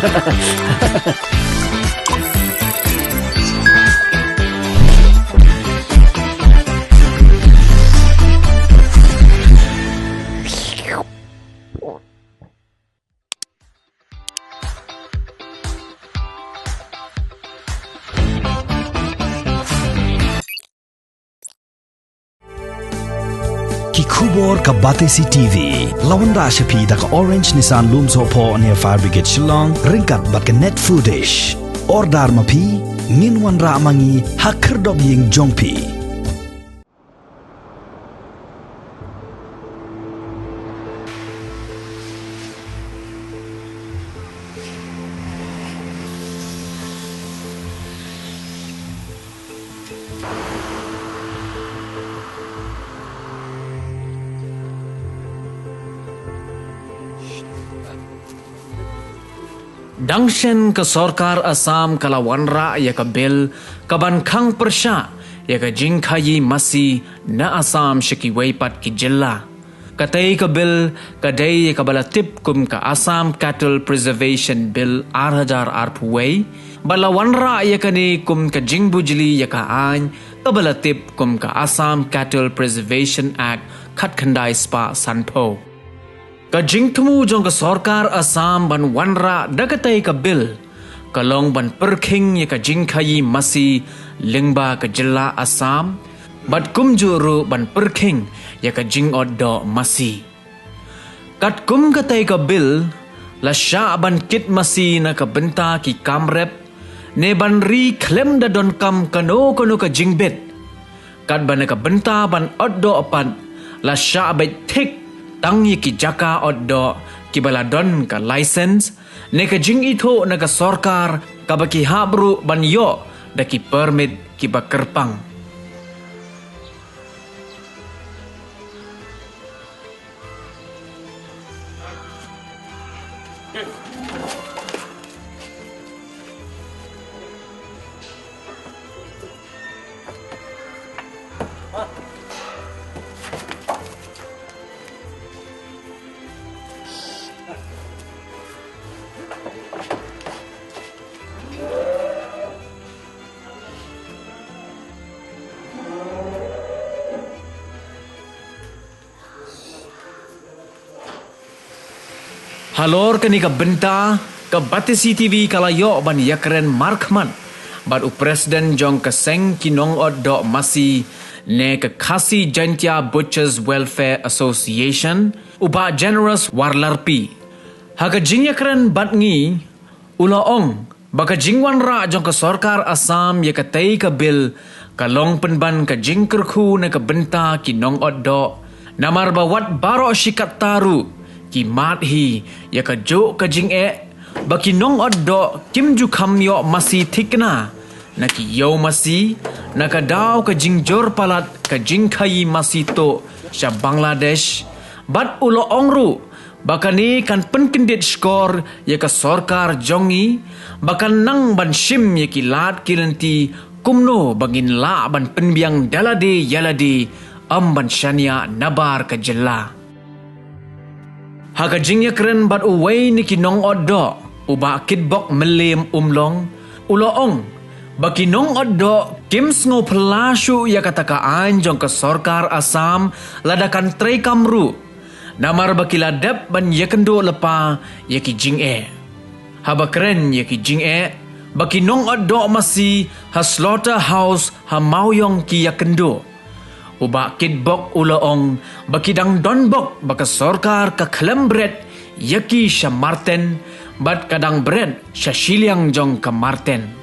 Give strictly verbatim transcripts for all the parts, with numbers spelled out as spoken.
Ki khubor ka Batesi T V. La wanrah sha phi da ka Orange Nissan Lumsohphoh near Fire Brigade Shillong, ryngkat bad ka Net Foodish. Order ma phi, ngin wanrah ma ngi ha khyrdop ïing jong phi. Dang shen ka sorkar Assam ka la wanrah ïa ka bill kaban khang pyrshah ïa ka jingkhaïi masi na Assam sha kiwei pat ki jylla. Katei ka bill ka dei ïa kaba la tip kum ka Assam Cattle Preservation Bill ar hajar arphew wei, bad la wanrah ïa kane kum ka jingbujli ïa ka aiñ kaba la tip kum ka Assam Cattle Preservation Act khatkhyndai spah sanphew. Ka jingthmu jong ka sorkar Assam ban wanrah da katei ka bill ka long ban pyrkhing ïa ka jingkhaïi masi lyngba ka jylla Assam, bad kumjuh ruh ban pyrkhing ïa ka jingot doh masi. Katkum katei ka bill, la shah ban kit masi na ka bynta ki kam rep, ne ban ri khlem da donkam kano kano ka jingbit. Katba na ka bynta ban ot doh pat, la shah beit thik tang ïa ki jaka ot doh kiba la don ka license, ne ka jingithuh na ka sorkar kaba ki hap ruh ban ïoh da ki permit kiba kyrpang. Halor kane ka bynta, ka Batesi T V ka la ïoh ban ïakren markhmat bad u president jong ka seng ki nongot doh masi ne ka Khasi Jaintia Butchers Welfare Association, u Bah Generous Warlarpi. Ha ka jingïakren bad ngi, u la ong ba ka jingwanrah jong ka sorkar Assam ïa katei ka bill ka long pynban ka jingkyrkhu na ka bynta ki nongot doh. Namar ba wat baroh shi katta ruh ki mad hi ïa kajuh ka jingeh ba ki nongot doh kim ju kham ïoh masi thikna na ki ïew masi, na ka daw ka jingjur palat ka jingkhaïi masi tuh sha Bangladesh. Bad u la ong ruh ba kane kan pynkyndit shkor ïa ka sorkar jong ngi ba kan nang ban shim ïa ki lad ki lynti kumno ba ngin lah ban pynbiang da lade ïa lade, ym ban shaniah nabar ka jylla. Ha ka jingïakren bad uwei na ki nongot doh, u Bah Kitbok Mylliem Umlong, u la ong ba ki nongot doh kim sngewphylla shuh ïa kata ka aiñ jong ka sorkar Assam lada kan treikam ruh. Namar ba ki la dep ban ïakynduh lypa ïa ki jingeh. Haba kren ïa ki jingeh ba ki nongot doh masi ha slaughterhouse ha Mawiong ki ïakynduh, u Bah Kitbok u la ong ba ki dang don bok ba ka sorkar ka khlem bret ïa ki sha Marten, bad ka dang bret sha shiliang jong ka Marten.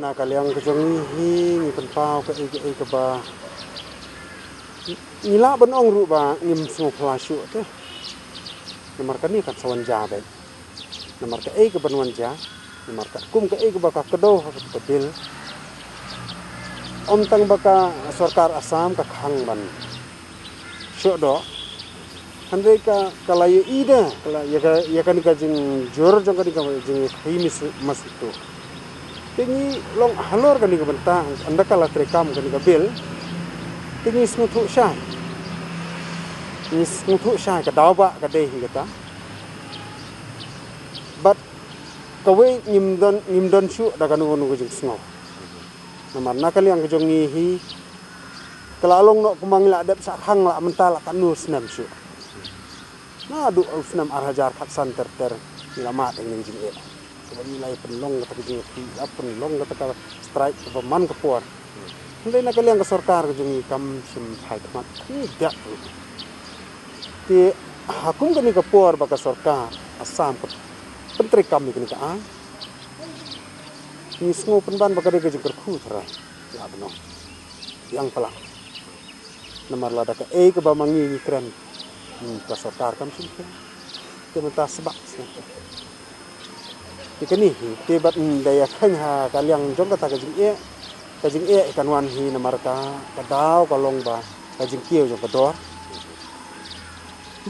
Na ka liang ka jong ngi hi ngi pynpaw kaei kaei kaba ngi lah ban ong ruh ba ngim sngewphylla shuh te. Namar kane kan sa wan jia beit. Namar kaei kaban wan jia, namar katkum kaei kaba ka kdew ha ka bill. Ym tang ba ka sorkar Assam ka khang ban shuh doh. Hynrei ka, ka la ïohi da, ka la ïa ka, ïa kane ka jingjur jong kane ka jingïakhaïi masi, masi tu. Te ngi long halor kane ka bynta, ynda ka la treikam kane ka bill. Te ngi sngewthuh shai. Ngi sngewthuh shai ka daw ba ka dei hi kata. Bad kawei ngim don, ngim don shuh da kano kano ka jingsngew. Namar na ka liang ka jong ngi hi, ka la long noh kumba ngi la dep shah khang la mynta la katno snem shuh. Naduh u snem ar hajar khatsan ter ter ngi la mad ïa kane ka jingeh. Kaba ngi la ïa pynlong kata ka jingïakhaïi, la pynlong kata ka strike kaba man ka por. Hynrei na ka liang ka sorkar ka jong ngi kam shym phai khmat. Ngi dak ruh. Te ha kum kane ka por ba ka sorkar Assam ka pyntreikam ïa kane ka aiñ. Ngi sngew pynban ba ka dei ka jingkyrkhu tharai. Ïa bynta. Biang palat. Namar lada kaei kaba ma ngi ngi kren. Hmm, ka sorkar kam shim phi. Te mynta sbak sbak. Te kane hi, te bad, hmm, da ïa kheiñ ha ka liang jong kata ka jingeh. Ka jingeh kan wan hi namar ka, ka daw ka long ba ka jingkiew jong ka dor.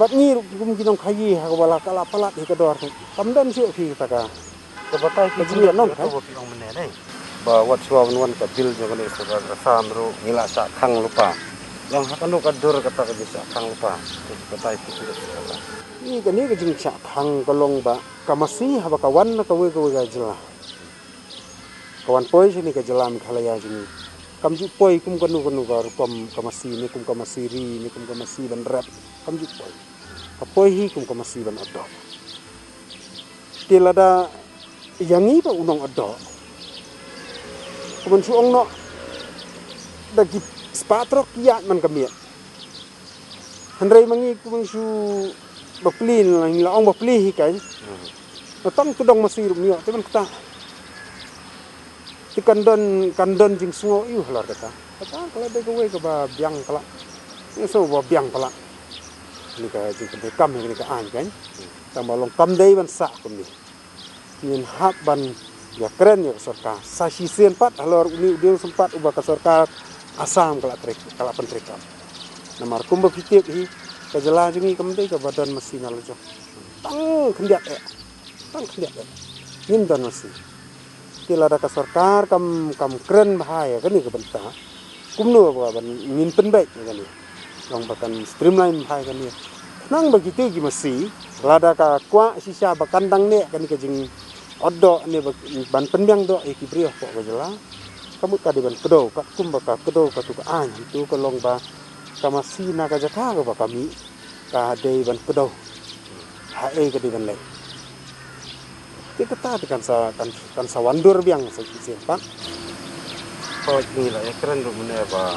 Bad ngi ruh kum ki nongkhaïi ha kaba la ka la palat hi ka dor. Kam don shuh phi kata ka Ka batai ki ka jingïalang ka. Ba wat shuwa ban wan ka bill jong kane ka sorkar Assam ruh ngi la shah khang lypa. Long ha kano ka dur kata ka jingshah khang lypa. Ka batai ki ka. Ngi kane ka jingshah khang ka long ba ka masi haba ka wan na kawei kawei ka jylla. Ka wan poi shane ka jylla Meghalaya jong ngi. Kam ju poi kum kano kano ka rukom ka masi ne kum ka masi ri ne kum ka masi ban rep. Kam ju poi. Ka poi hi kum ka masi ban ot doh. Te lada ïa ngi ba u nong ot doh. Kumban shu ong noh da ki spah trok ki ïaid man ka miet. Hynrei ma ngi kumban shu bapli la ngi la ong bapli hi kai. Hmm. Na tang tu dong masi ruh mioh te ban kata. Te kan don, kan don jingsngew ïu halor kata. Kata ka la dei kawei kaba biang palat. Ngi sngew ba biang palat. Kane ka jingpyndonkam ïa kane ka aiñ kan. Tang ba long kam dei ban sah kumne. Ngin hap ban ïakren ïa ka sorkar. Sa shisien pat halor une u dieng sympat uba ka sorkar Assam ka la trei, ka la pyntreikam. Namar kumba phi tip hi ka jylla jong ngi kam dei kaba don masi na la jong. Tang khyndiat eh. Tang khyndiat eh. Ngim don masi. Te lada ka sorkar kam, kam kren bha ïa kane ka bynta. Kumno ba ban ngin pynbeit ïa kane. Long ba kan streamline bha ïa kane. Khnang ba kito ki masi lada ka kwah shisha ba kan dang neh kane ka jing ot doh ne ba ban pynbiang doh ïa ki briew hapoh ka jylla. Ka mut ka dei ban kdew katkum ba ka kdew katu ka aiñ. Itu ka long ba ka masi na ka jaka kaba ka mih. Ka dei ban kdew. Haei ka dei ban leh. Te kata te kan sa, kan, kan sa wan dur biang sa shisien pat. Hooid ngi la ïakren ruh mynne ba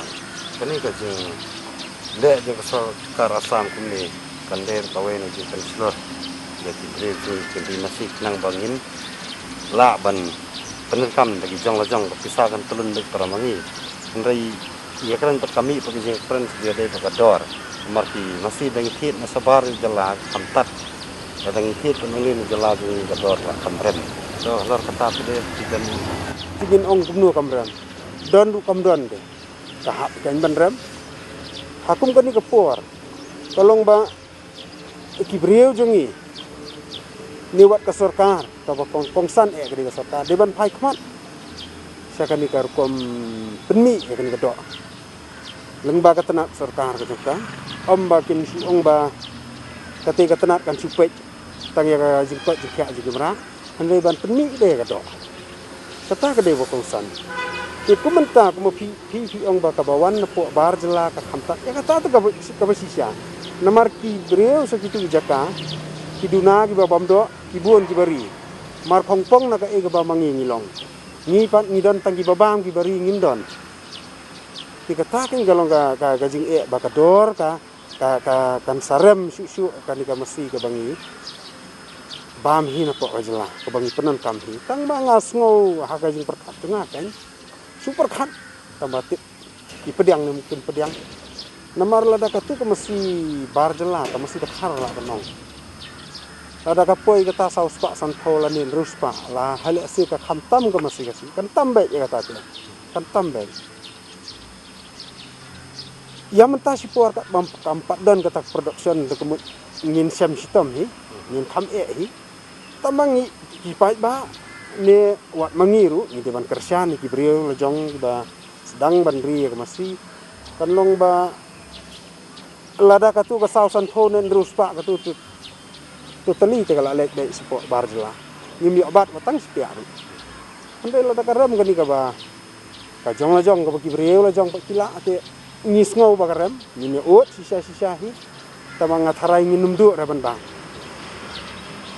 kane ka jingleh jong ka sorkar Assam kumne kan dei ruh kawei na jingpynshlur ïa ki briew jong ngi ki masi khnang ba ngin lah ban pyndonkam da ki jong la jong ka pisa kan tlun beit para ma ngi. Hynrei ïakren pat ka mih pat ka jingkren ïa dei pat ka dor. Namar ki masi da ngi thied na sabar jylla kham tad. Da ngi thied pat na ngi na jylla jong ngi ka dor la kham rem. To halor kata pat de ki kan. Te ngin ong kumno kham rem. Don ruh kham don de. Ka hap kan ban rem. Ha kum kane ka por. Ka long ba ki briew jong ngi ne wat ka sorkar kaba kong, kongsan eh ka dei ka sorkar dei ban phai khmat sha kane ka rukom pynmih ïa kane ka doh. Lyngba ka tnat sorkar ka jong ka, ym ba kin shu ong ba kata ka tnat kan shu peit tang ïa ka jingkoit jingkhiah jong ki mrad. Hynrei ban pynmih dei ka doh. Kata ka dei ba kongsan. Te kumta kumba phi, phi, phi ong ba kaba wan na pdeng bar jylla ka kham tad. Ïa kata te kaba, kaba shisha. Namar ki briew sa kitu ki jaka ki duna kiba bam doh, ki bun kiba ri. Mar khongpong na kaei kaba ma ngi ngi long. Ngi pat ngi don tang kiba bam kiba ri ngim don. Te kata kan ka long ka, ka, ka jingeh ba ka dor ka, ka, ka kan sa rem shuh shuh kane ka masi kaba ngi bam hi na pok ka jylla kaba ngi pyndonkam hi. Tang ba nga sngew ha ka jingpyrkhat jong nga kan, shu pyrkhat, tang ba tip ki pdiang ne ym kin pdiang. Namar lada katu ka masi bar jylla, ka masi Dkhar la ka nong, lada ka poi kata saw spah sanphew lane hynriew spah, la hale si ka kham tam ka masi ka si, kan tam beit ïa kata te, kan tam beit. Ïa mynta shipor ka bam kam pat don kata production da ka mut ngin shem shitom hi, ngin kham eh hi. Tang ba ngi ki paidbah ne wat ma ngi ruh ngi dei ban kyrshan ïa ki briew la jong ba sdang ban ri ïa ka masi. Kan long ba lada katu ka saw sanphew ne hynriew spah katu tu, tu tali te ka la leit beit sha pok bar jylla. Ngim ïoh bat ba tang shi piah ruh. Hynrei lada ka rem kane kaba ka jong la jong kaba ki briew la jong ba ki lah te ngi sngew ba ka rem, ngin ïa ud shisha shisha hi. Tang ba nga tharai ngin ym duh ruh ban bam.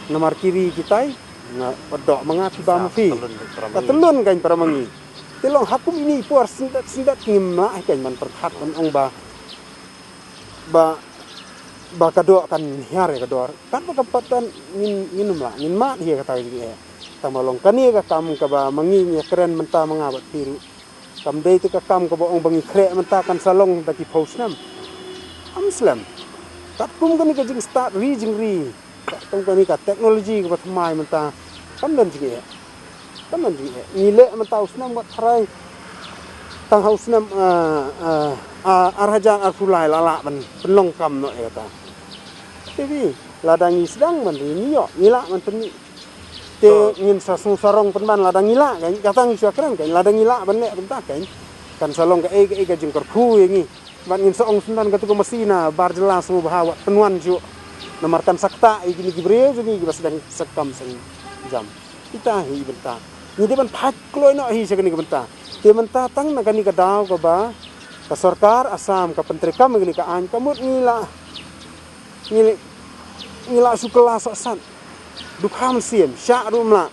Namar ki ri ki tai, nga pat doh ma nga phi bam phi. Ka tylun kan para ma ngi. Te long ha kum ini por syndet syndet ngim lah hi kan ban pyrkhat ban ong ba ba, ba ka doh kan hiar ïa ka dor. Katba ka pat don ngin, ngin ym lah, ngin mad hi ïa kata ka jingeh. Tang ba long kane ka kam kaba ma ngi ngi kren mynta ma nga bad phi ruh. Kam dei te ka kam kaba ong ba ngi khreh mynta kan sa long da ki phew snem. Kam slem. Katkum kane ka jingstad ri jingri, katkum kane ka teknoloji kaba thymmai mynta, kam don jingeh. Kam don jingeh. Ngi leh mynta u snem wat tharai, tang ha u snem, ah, ah, ah, ar hajar arphew lai la lah ban pynlong kam noh ïa kata. Te phi, lada ngi sdang ban ri ngi ïoh, ngi lah ban pynmih. Te ngin sa sngewsarong pynban lada ngi lah kan, kata ngi shu kren kan, lada ngi lah ban leh kumta kan, kan sa long kaei kaei ka jingkyrkhu ïa ngi. Bad ngin sa ong syndon katu ka masi na bar jylla sngewbha wat pynwan shuh. Namar kan sa ktah ïa kine ki briew jong ngi kiba sdang sengkam sengjam. Kita hi bynta. Ngi dei ban phai kloi noh hi sha kane ka bynta. Te mynta tang na kane ka daw kaba ka sorkar Assam ka pyntreikam ïa kane ka aiñ, ka mut ngi la, ngi, ngi la shu kylla sohsat. Dukha mynsiem, shah ruh ym lah.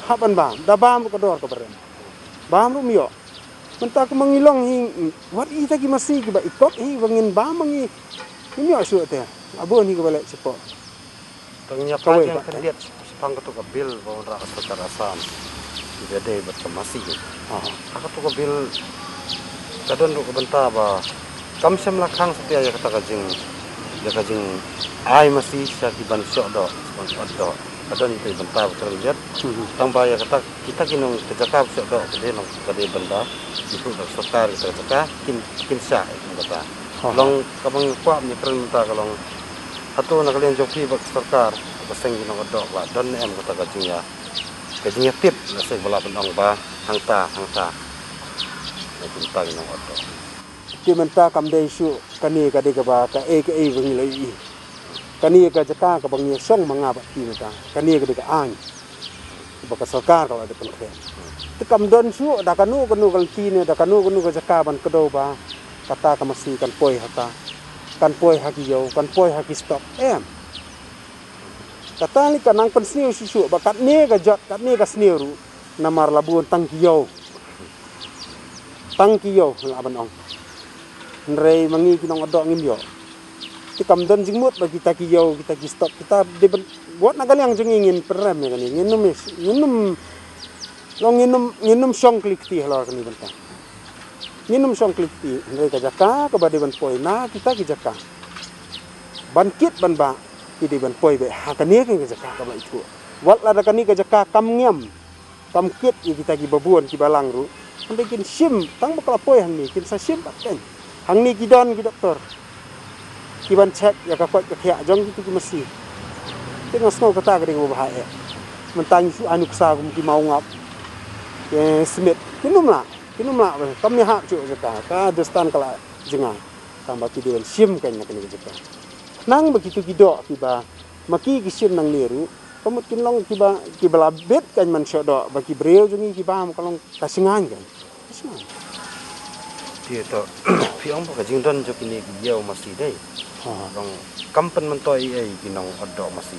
Hap ban bam, da bam ruh ka dor kaba rem. Bam ruh ym ïoh. Mynta kumba ngi long hi, wat ita ki masi kiba i kot hi ba ngin bam ma ngi. Ngim ïoh shuh te. Abun hi kaba leh shapoh. Tang ïa kawei pat khyndiat shaphang katu ka bill ba wanrah ka sorkar Assam. Kiba dei bad ka masi. Ha katu ka bill ka don ruh ka bynta ba kam shym la khang satia ïa kata ka jing, ïa ka jingai masi sha ki ban shoh doh, ban ot doh. Ka don ita i bynta ba kren jet. Tang ba ïa kata kita ki nong ka jaka ba shoh doh ka dei nong ka dei bynta. Ki phuh da ka sorkar kita ka jaka kin, kin shah ïa kata. Long kaba ngi kwah ngi kren mynta ka long, hato na ka liang jong phi bad ka sorkar, ka seng ki nong ot doh ba don ne em kata ka jingïa, ka jingïatip na seng ba lah ban ong ba hangta hangta. Na ki bynta ki nong ot doh. Te mynta kam dei shuh kane ka dei kaba kaei kaei ba ngi la ïohi. Kane ka jaka kaba ngi shong ma nga bad phi mynta, kane ka dei ka aiñ ba ka sorkar ka la dep pynkhreh. Te kam don shuh da kano kano ka lynti ne da kano kano ka jaka ban kdew ba kata ka masi kan poi ha ka, kan poi ha ki ïew, kan poi ha ki stock, em. Kata lei ka nang pynsniew shuh shuh ba katne ka jot katne ka sniew ruh namar la bun tang ki ïew. Tang ki ïew lah ban ong. Hynrei ma ngi ki nong ot doh ngim ïoh. Te kam don jingmut ba kita ki ïew, kita ki stock, kita dei ban, wat na ka liang jong ngi ngin pynrem ïa kane, ngin ym, ngin ym, long ngin ym, ngin ym shong kli kti halor kane bynta. Ngin ym shong kli kti, hynrei ka jaka kaba dei ban poi na kita ki jaka ban kit ban bah, ki dei ban poi beit ha kane ka jaka kaba ithuh. Wat lada kane ka jaka kam ngiam, kam kit ïa kita kiba bun kiba lang ruh, hynrei kin shim, tang ba ka la poi hangne kin sa shim pat kan. Hangne ki don ki doktor ki ban check ïa ka koit ka khiah jong kitu ki masi. Te nga sngew kata ka dei kaba bha eh. Mynta ngi shu ai nuksa kum ki maw ngap, ki smit, kin ym lah, kin ym lah ba kam ïahap shuh jaka, ka dustan ka la jngai. Tang ba ki dei ban shim kan na kane ka jaka. Khnang ba kitu ki doh kiba ma ki ki shim nangne ruh, ka mut kin long kiba, kiba la bit kan ban shoh doh ba ki briew jong ngi kiba ma ka long ka shngaiñ kan. Ka shngaiñ. Te to phi ong ba ka jingdon jong kine ki ïew masi dei. Long kam pynmyntoi ei ei ki nong ot doh masi.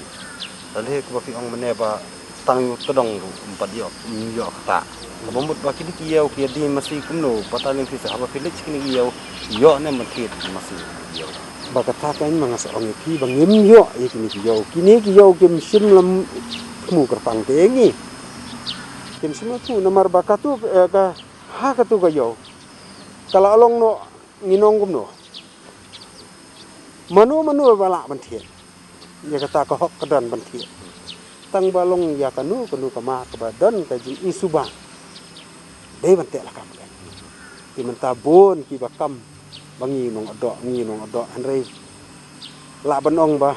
Lane kaba phi ong mynne ba tang ïa u tdong ruh ym pat ïoh, ym ïoh kata. Kaba mut ba kine ki ïew ki ïa die masi kumno, ba ta leng phi sa haba phi leit kine ki ïew, ïoh ne ym thied masi ïew. Ba kata kan ma nga sa ong ïa phi ba ngim ïoh ïa kine ki ïew. Kine ki ïew kim shim lam thmu kyrpang te ngi. Kim shim lam thmu namar ba katu, eh, ka ha katu ka ïew. Ka la long noh ngi nong kumno. Mano mano ba lah ban thied. Ïa kata ka hok ka don ban thied. Tang ba long ïa kano kano ka mar kaba don ka jingisuba. Dei ban teh lakam kan. Ki mynta bun kiba kam ba ngi nong adoh, ngi nong adoh, hynrei lah ban ong ba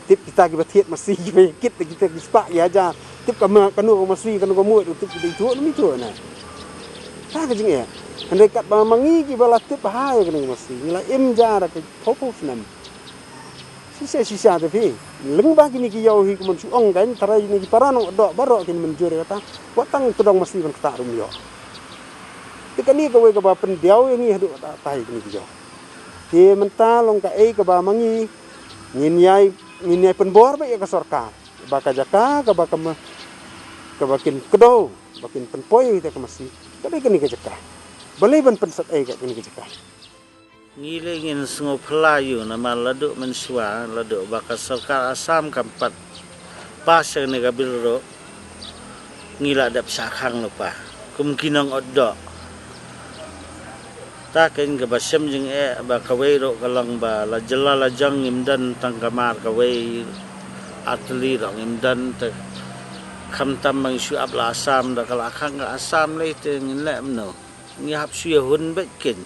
tip kita kiba thied masi kiba kit kita ki spah ki hajar. Tip ka ma kano ka masi kano ka mut, tip kita itu na mitu na. Ta ka jingeh. Hynrei katba ma ngi kiba la tip bha ïa kano ka masi, ngi la im ja da ka phew phew snem. Shisha shisha te phi. Lyngba kine ki ïew hi kumno shu ong kan, tharai kine ki para nong adoh baroh kin mynjur ïa kata. Wat tang tdong masi ban kata ruh ym ïoh. Te kane kawei kaba pyndiaw ïa ngi haduh katta katta ïa kine ki ïew. Te mynta long kaei kaba ma ngi ngin ïai, ngin ïai pynbor beit ïa ka sorkar ba ka jaka kaba, kaba, kaba kin kdew ba kin pynpoi ïa ka masi, ka dei kane ka jaka. Balei ban pynsat ei kat kane ka jaka. Ngi lei ngin sngew phylla ïa u namar la duh mynshuwa, la duh ba ka sorkar Assam kam pat pass ïa kane ka bill ruh. Ngi la dep shah khang lypa kum ki nong adoh. Ta kein kaba shem jingeh ba kawei ruh ka long ba la jylla la jong ngim don tang ka mar kawei artylli ruh ngim don te khamtam ba ngi shu ap la Assam da ka la khang ka Assam lei te ngin leh mano. Ngi hap shu ïa hun beit kein.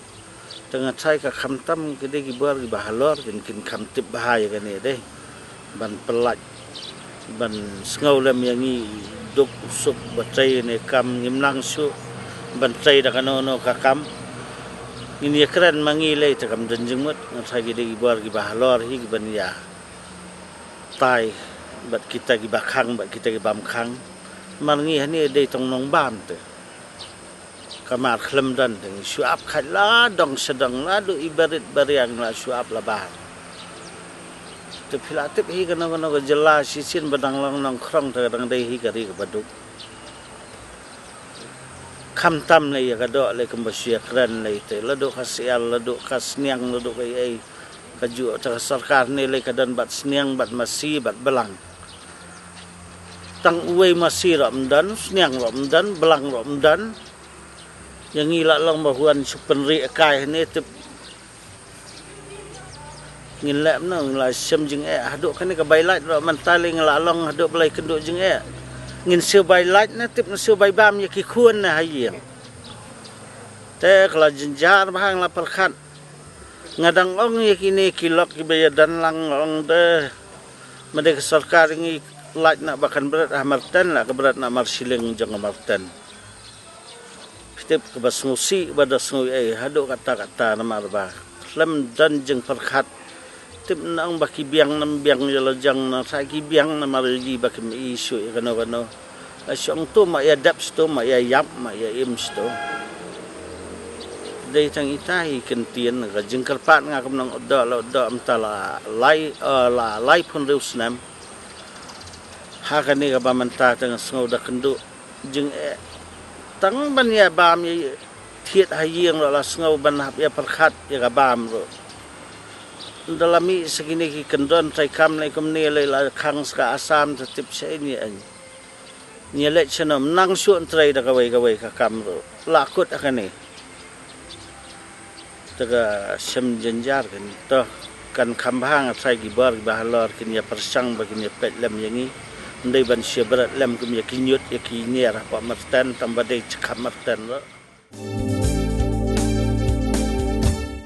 Te nga tharai ka khamtam ki dei ki bor kiba halor kin, kin kham tip bha ïa kane dei. Ban pyllait, ban sngew lem ïa ngi duk suk ba trei ne kam ngim nang shuh ban trei da kano kano ka kam. Ngin ïa kren ma ngi lei te kam don jingmut, nga tharai ki dei ki bor kiba halor hi kiban ïa tai bad kita kiba khang bad kita kiba ym khang. Mar ngi hangne dei tang nongbam te. Ka mar khlem don te ngi shu ap khat la dong sha dong la duh i barit bariang la shu ap la bar. Te phi la tip hi kano kano ka jylla shisien ba dang long nongkhrong te ka dang dei hi ka ri kaba duk. Khamtam lei ïa ka doh lei kumba shu ïa kren lei te la duh ka syiar la duh ka sniang la duh ka ei ei. Ka juh te ka sorkar ne lei ka don bad sniang bad masi bad blang. Tang uwei masi ruh ym don, sniang ruh ym don, blang ruh ym don. Ïa ngi la long ba huan shu pynrieh kai hangne tip. Ngin leh mano ngi la shem jingeh haduh kane ka bai lait ruh mynta lei ngi la long haduh ba la ïakynduh jingeh. Ngin siew bai lait ne tip ne siew bai bam ïa ki khun ne ha ïing. Te ka la jynjar bha nga la pyrkhat. Nga dang ong ïa kine ki lok kiba ïa don lang nga ong de. Ma dei ka sorkar ngi lait na ba kan bret ha Marten la ka bret na Marsiling jong ka Marten. Phi tip kaba sngewsih ba da sngew ei haduh katta katta namar ba khlem don jingpyrkhat. Tip na ong ba ki biang nam biang ïa la jong na sa ki biang namar ïa ji ba kim i shu ïa kano kano. La shong tu ma ïa dep stu ma ïa ïap ma ïa im stu. Dei tang ita hi kyntien ka jingkyrpad nga kum nang doh la doh mynta la lai, eh, la lai phew hynriew snem. Ha kane kaba mynta tang sngew da kynduh jingeh. Tang ban ïa bam ïa thied ha ïing ruh la sngew ban hap ïa pyrkhat ïa ka bam ruh. Da la mih sa kine ki kyndon trai kam lei kumne lei la khang sa ka Assam te tip sha ïa ngi. Ngi leit sha nong nang shuh trei da kawei kawei ka kam ruh la kut ha kane. Te ka shem jynjar kan to kan kham bha nga trai ki bor kiba halor kin ïa pyrshang ba kin ïa peit lem ïa ngi. Ndei ban shu bret lem kum ïa ki ñiut ïa ki ñier hapoh Marten tang ba dei chi kham Marten ruh.